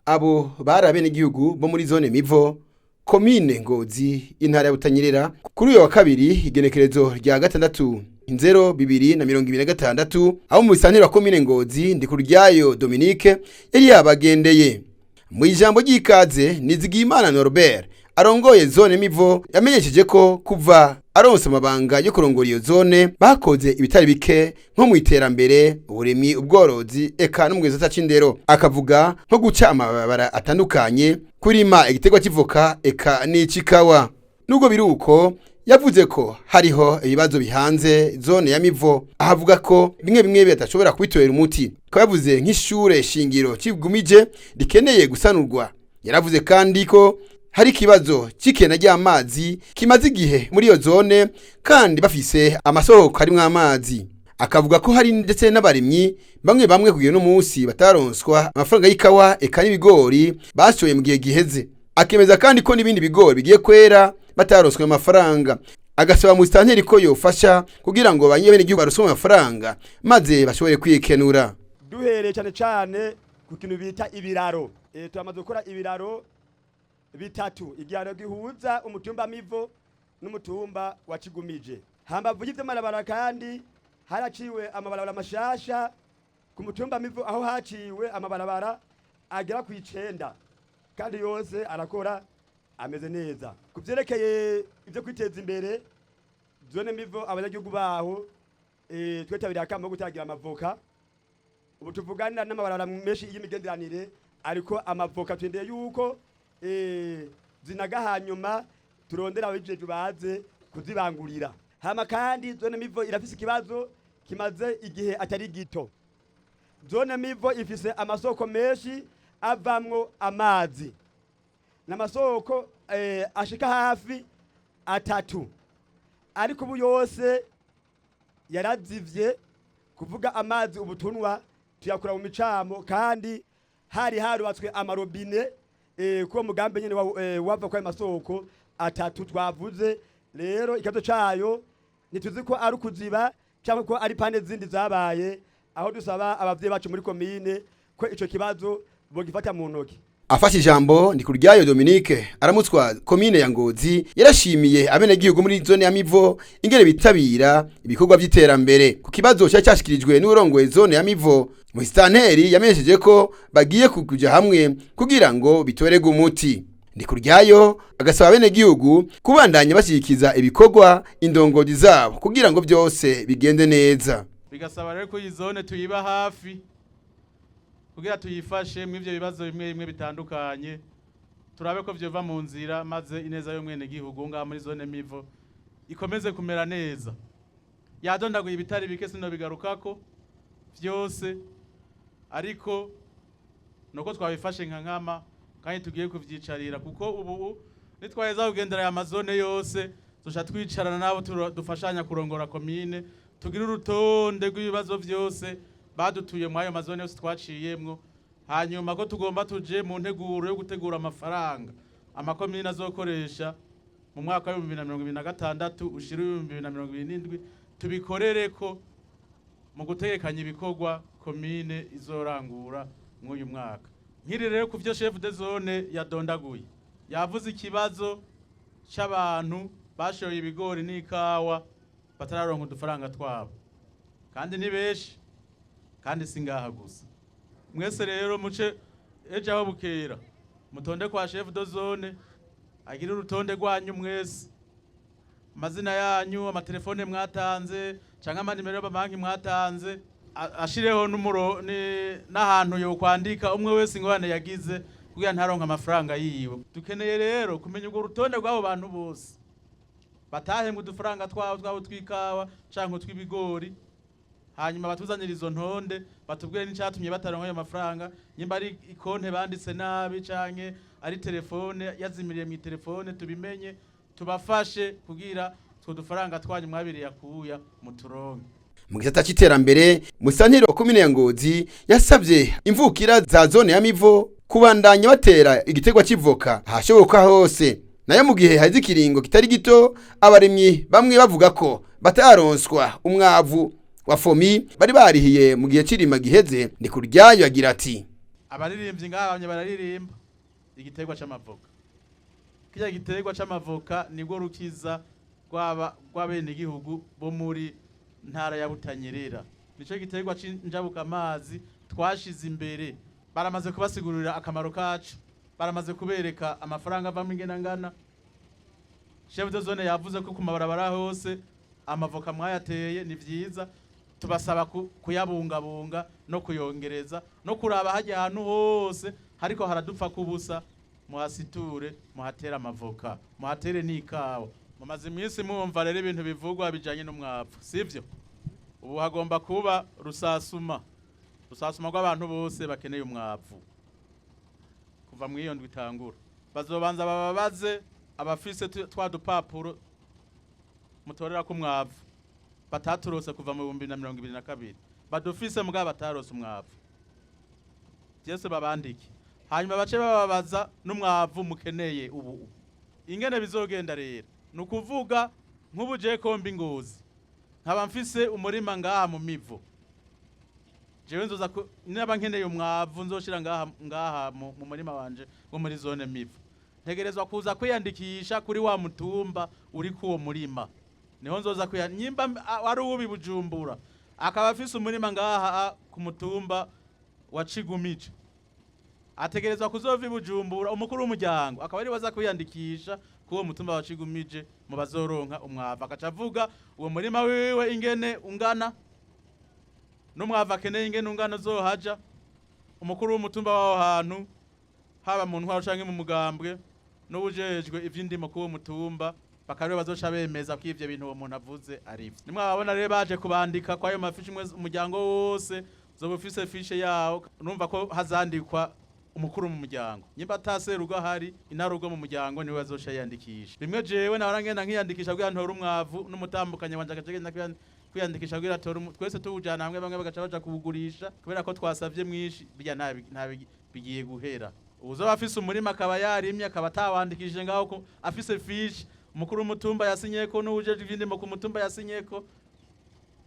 Abo bari abenegihugu bo muri zone Mivo, komine Ngozi, intara ya Butanyerera. Kuri uyu wa kabiri, igenekerezo rya 6 nzero 2026, aho mu bisanteri wa komine Ngozi, Ndikuryayo Dominique, yari yabagendeye. Mu ijambo ry'ikaze, Nizigiyimana Norbert arongoye zone Mivo yamenyesheje ko kuva aronse amabanga yo kurongora iyo zone bakoze ibitari bike, nko mu iterambere, uburimyi, ubworozi, eka no mu gisata c'indero. Akavuga nko guca amabarabara atandukanye, kurima igiterwa c'ivoka, eka n'icikawa. Nubwo biri uko, yavuze ko hariho ibibazo bihanze zone ya Mivo, ahavuga ko bimwe bimwe badashobora kubitorera umuti. Ko yavuze nk'ishure shingiro Kigumije rikeneye gusanurwa. Yaravuze kandi ko hari ikibazo c'ikena ry'amazi kimaze igihe muri iyo zone kandi bafise amasoko arimwo amazi. Akavuga ko hari ndetse n'abarimyi bamwe bamwe kugira no munsi bataronswa amafaranga y'ikawa eka n'ibigori bashoye mu gihe giheze. Akemeza kandi ko n'ibindi bigori bigiye kwera bataronswe amafaranga. Agasaba musitanteri ko yofasha kugira ngo abanyegihugu baronswe amafaranga maze bashobore kwikenura. Duhereye cyane cyane ku kintu bita ibiraro, turamaze gukora ibiraro bitatu: igihano gihuza umutumba Mivo n'umutumba wa Kigumije. Hambavu y'ivyo mabarabara kandi haraciwe amabarabara mashasha ku mutumba Mivo, aho haciwe amabarabara agera ku 9 kandi yose arakora, ameze neza. Ku vyerekeye ivyo kwiteza imbere, zone Mivo abanyagihugu baho twetabiriye akamo ko gutagira amavoka. Ubu tuvuganira n'amabarabara menshi y'imigenderanire ariko amavoka. Twendeye yuko zinaga, hanyuma turondera ababijejwe baze kuzibangurira. Hama kandi zone Mivo irafise ikibazo kimaze igihe atari gito. Zone Mivo ifise amasoko menshi avamwo amazi, n'amasoko ashika hafi atatu, ariko ubu yose yarazivye. Kuvuga amazi ubutunwa tuyakura mu micamo, kandi hari harubatswe amarobine kuwo mugambi nyene wava kwa masoko atatu twavuze. Rero ikibazo cayo ntituzi ko ari ukuziba cyangwa ko ari panne zindi zabaye, aho dusaba abavyeyi bacu muri komine ko ico kibazo bogifata mu ntoki. Afashe ijambo, Ndikuryayo Dominique aramutswa komine ya Ngozi yarashimiye abenegihugu muri zone ya Mivo ingene bitabira ibikorwa vy'iterambere. Ku kibazo cyari cyashikirijwe n'urongoye zone ya Mivo, musitanteri yamenyesheje ko bagiye kuja hamwe kugira ngo bitorerwe umuti. Ndikuryayo agasaba abenegihugu kubandanya bashyigikiza ibikorwa indongozi zabo kugira ngo byose bigende neza. Bigasaba rero ko iyi zone tuyiba hafi kugira tuyifashe mu ivyo bibazo bimwe bimwe bitandukanye, turabe ko vyova mu nzira, maze ineza y'umwene gihugu ngaha muri zone Mivo ikomeze kumera neza. Yadondaguye ibitari bike, sino bigarukako vyose, ariko nuko twabifashe nka nkama kandi tugiye kuvyicarira, kuko ubu nitwaheza kugendera aya mazone yose, tuca twicarana nabo dufashanya kurongora komine, tugira urutonde rw'ibibazo vyose badutuye mu ayo mazone yose twaciyemwo. Hanyuma ko tugomba tuje mu nteguro yo gutegura amafaranga amakomine azokoresha mu mwaka wa 2026 ushira 2027, tubikorereko mu gutegekanya ibikorwa komine izorangura mw'uyu mwaka. Nkiri rero ku vyo chef de zone yadondaguye, yavuze ikibazo c'abantu bashoye ibigori n'ikawa batararonka udufaranga twabo, kandi ni benshi, kandi si ngaha gusa. Mwese rero muce ejo aho bukera mutonde kwa chef de zone, agire urutonde rwanyu mwese, amazina yanyu, amatelefone mwatanze canke amanimero y'amabanki mwatanze, ashireho n'umuro n'ahantu yokwandika umwe wese ingorane yagize kugira ntaronke amafaranga yiwe. Dukeneye rero kumenya urwo rutonde rw'abo bantu bose batahembwe udufaranga twabo tw'ikawa canke tw'ibigori, hanyuma batuzanire izo ntonde, batubwire n'icatumye bataronka ayo mafaranga, nyimba ari ikonte banditse nabi canke ari telefone yazimiriye mu telefone, tubimenye, tubafashe kugira utwo dufaranga twanyu mwabiriye akuya muturonke. Mu gisata c'iterambere, musanteri wa komine ya Ngozi yasabye imvukira za zone ya Mivo kubandanya batera igiterwa c'ivoka ahashoboka hose. Nayo mu gihe hazi ikiringo kitari gito abarimyi bamwe bavuga ko bataronswa umwavu wa FOMI bari barihiye mu gihe c'irima giheze, Ndikuryayo agira ati: Abaririmbyi ngaha bamye bararirimba igiterwa c'amavoka. Kirya giterwa c'amavoka nibwo rukiza rwaba rw'abenegihugu bo muri ntara ya Butanyerera. Nico giterwa c'injabuka amazi twashize imbere. Baramaze kubasigurira akamaro kacu, baramaze kubereka amafaranga avamo ingena ngana. Chef de zone yavuze ko ku mabarabara hose amavoka mwayateye, ni vyiza. Tubasaba kuyabungabunga no kuyongereza no kuraba hajya ahantu hose hariko haradupfa kubusa, muhasiture, muhatere amavoka, muhatere n'ikawa. Mumaze iminsi mwumva rero ibintu bivugwa bijanye n'umwavu, sivyo? Ubu hagomba kuba rusasuma, rusasuma rw'abantu bose bakeneye umwavu. Kuva mu iyo ndwi itangura bazobanza bababaze abafise twa dupapuro mutorera ko umwavu bataturose kuva mu 2022, badufise mugabo batarose umwavu, byose babandike, hanyuma bace bababaza n'umwavu mukeneye. Ubu ingene bizogenda rero ni ukuvuga nk'ubu je kombi Ngozi nkaba mfise umurima ngaha mu Mivo, jewe nzoza naba nkeneye umwavu nzoshira ngaha mu murima wanje wo muri zone Mivo, ntegerezwa kuza kwiyandikisha kuri wa mutumba uri kuwo murima, niho nzoza kuya. Nyimba ari uwubi Bujumbura akaba afise umurima ngaha ku mutumba wa Cigumije, ategerezwa kuzova i Bujumbura, umukuru w'umuryango akaba ari waza kwiyandikisha kuri uwo mutumba wa Cigumije mu bazoronka umwavu, agaca avuga uwo murima wiwe ingene ungana n'umwavu akeneye ingene ungana uzohaja. Umukuru w'umutumba w'aho hantu, haba mu ntwaro canke mu mugambwe, n'uwujejwe ivy'indimo k'uwo mutumba, bakaba bazoca bemeza ko ivyo bintu uwo muntu avuze ari ivyo. Nimwababona rero baje kubandika kwayo mafishi, umuryango wose uzoba ufise fishe yawo. Urumva ko hazandikwa umukuru mu muryango, nyimba ataserugo ahari, inarugo mu muryango niwe azoca yiyandikisha. Bimwe jewe nahora ngenda nkiyandikisha kugira ntore umwavu, n'umutambukanye wanje agaca agenda kwiyandikisha kugira atore, twese tuwujana hamwe, bamwe bagaca baja kuwugurisha kubera ko twasavye mwinshi. Birya nta bigiye guhera. Uwuzoba afise umurima akaba yarimye akaba atawandikishije ngaho ko afise fishi umukuru w'umutumba yasinyeko n'uwujejwe ivy'indimo ku mutumba yasinyeko,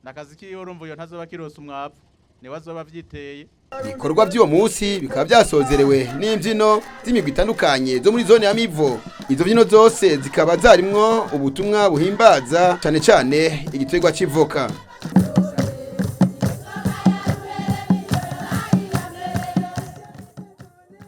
nakazi kiwe, urumva uyo ntazoba akironse umwavu, niwe azoba avyiteye. Ibikorwa by'uwo munsi bikaba byasozerewe n'imbyino z'imigwi itandukanye zo muri zone ya Mivo. Izo mbyino zose zikaba zarimwo ubutumwa buhimbaza cane cane igiterwa c'ivoka.